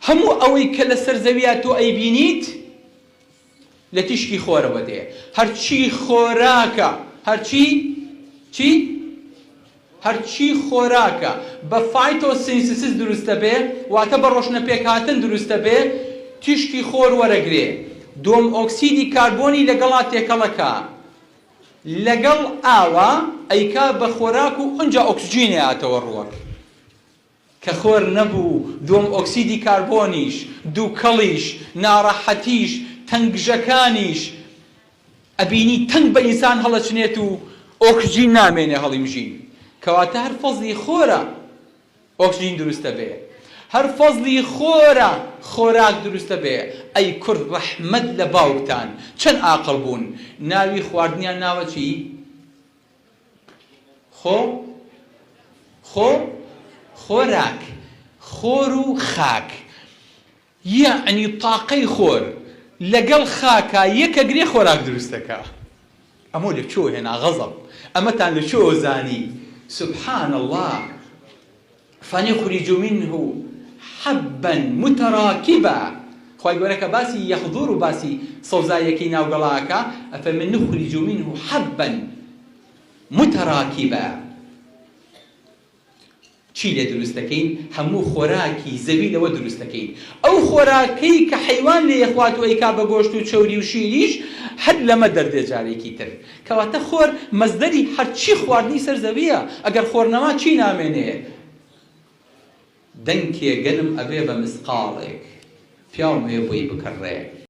هەموو ئەوەی کە لەسەر زەویا تۆ ئەیبینیت لە تیشکی خۆرەوە دێ. هەرچی خۆراکە، هەرچی چی؟ هەرچی خۆراکە بە photosynthesis دروست دەبێ، واتە بە ڕۆشنە پێکهاتن دروست دەبێ، تیشکی خۆر وەرەگرێ، دووەم ئۆکسیدی کاربۆنی لەگەڵا تێکەڵەکا لەگەڵ ئاوا ئەیکا بە خۆراک و ئنجا ئۆکسجین ئەیاتەوە ڕووەک. کە خۆر نەبوو دووەم ئۆکسیدی کاربۆنیش، دووکەڵیش، ناڕەحەتیش، تەنگژەکانیش ئەبینی تەنگ بە ئینسان هەڵەچنێت و ئۆکسجین نامێنێ هەڵیمژین. کەواتە هەر فەزڵی خۆرە ئۆکسجین دروست دەبێ. هەر فەزڵی خۆرە خۆراک دروست دەبێ. ئەی کورد ڕەحمەت لە باوکتان چەند ئاقڵ بوون ناوی خواردنیان ناوە چی؟ خۆ خۆ خۆراک خۆر و خاک یەعنی تاقەی خۆر لەگەڵ خاکا یەکەگرێ خۆراک دروست دەکا ئەمەو لە کوێوە هێنا غەزەب ئەمەتان لە کوێوە زانی سبحان اللە فنخرج منه حبا متراکبا خوای گەورە کە باسی یخضر و باسی سەوزاییەکەی ناو گەڵا ئەکا ئەفەرمێ نخرج منه حبا متراکبا چی لێ دروست دەکەین هەموو خۆراکی زەوی لەوە دروست دەکەین ئەو خۆراکەی کە حەیوان لێ خوات و ئەیکا بە گۆشت و چەوری و شیریش هەر لەمە دەردێ جارێکی تر کەواتە خۆر مەسدەری هەرچی خواردنی سەر زەویە ئەگەر خۆر نەما چی نامێنێ دەنکێ گەنم ئەبێ بە مسقاڵێک پیاوم هەیە بۆی بکڕێ.